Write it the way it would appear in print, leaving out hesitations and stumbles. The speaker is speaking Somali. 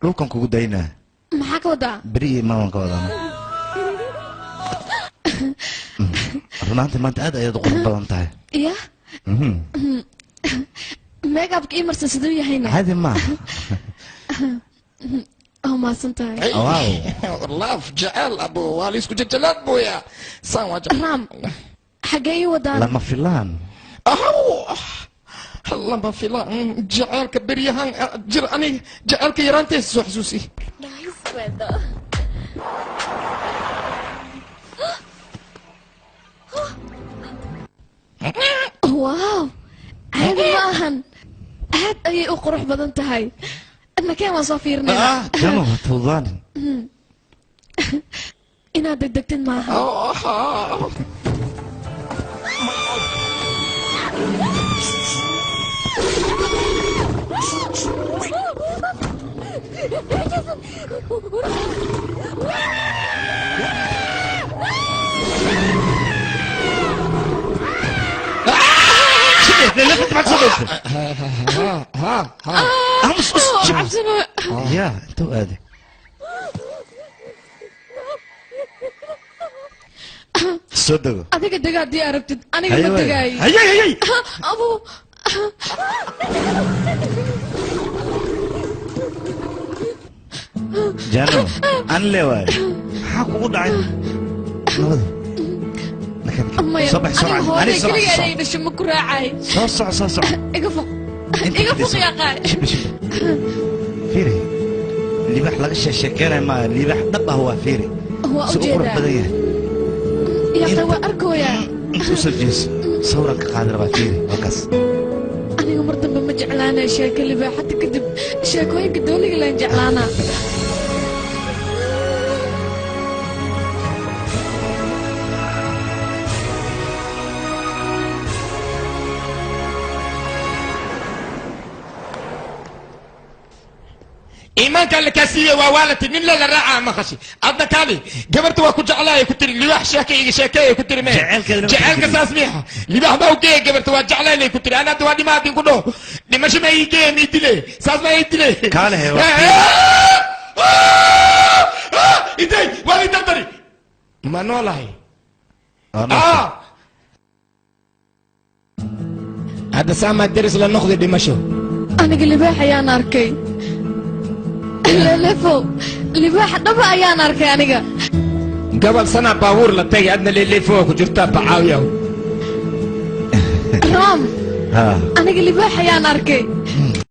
Dhulkan kugu daynaa. Maxaa ka wadaa? Beri iyo maawan ka wadaana. Runaantii maanta aad ayaad u qurux badan tahay. Ya, makeupka ii marsan siduu yahayna? Caadi maaha. Oo mahadsan tahay. Wow. Love, jecel abo, waa laisku jejelaad booya, saan waa jecel. Raam, xaggee ii wadaan? Lama filaan. Ahaw, lama filaan jaceylka beryahan jir, aniga jaceylka yaraanteesa soo xasuusi. Wow, caadi ma ahan, aad ayay u qurux badan tahay. Nakeen, waan soo fiirinaynaa. Ah, jano, ha fududaanin. Inaad degdegtid maaha. Lafta maxaad soo dhowtay? Ha ha. Aamus, us. Cabsano. Ya, intuu aaday? Soo dego. Adiga dega haddii aragtid, aniga ma Haye waay. degaay. Hayay, hayay. Abu. Jano, an le waay, maxaa kugu dhacay? Nabada. Maya. Soo bax, soo aniga bax. hooday Ani soo keliga bax. inay dhasho ma ku raacay. Soo soco, soo soco. Iga foq. Inta Iga foq. fadhiso. Yaqaay. Shibbi, shibbi, fiiri, libaax laga sheekeenay maaha, libaax dhab ah waa, fiiri. Waa si u qurux ujeedaa. badan yahay. Yaqaay, waa arkooyaa. Inta usoo jeeso, sawiraan ka qaadi rabaa, fiiri, waa kaas. Aniga mar dambe ma jeclaanay sheeko libaax hadda kadib, sheekooyinka dooniga laan jeclaanaa. Iimaanka la kaasiiye waa waalati nin la raacaa ma qashi adna kaali gabarta waa ku jeclaay ku tiri libaax sheeka iga sheekeey ku tiri mee. Jaceylkeeda lama jaceylka tixgeliyo. Saas miixa libaax baa u geeya gabarta waa jeclaynay ku tiri, ana hadda waa dhimaadin ku dhaho dhimasho ma ii geeya, ma ii dile, saas ma ii dile. Kaale he, waa Intay waa ii dardari ma noolahay. Waa nool. Ah, hadda saamaa deris la noqday dhimasho. Aniga libaax ayaan arkay, lelefo, libaax dhaba ayaan arkay aniga. Gobol sana baabuur la tagay, adna leeleefo ku jirtaa bacaawiyaw. Rom. Ha. Aniga libaax ayaan arkay.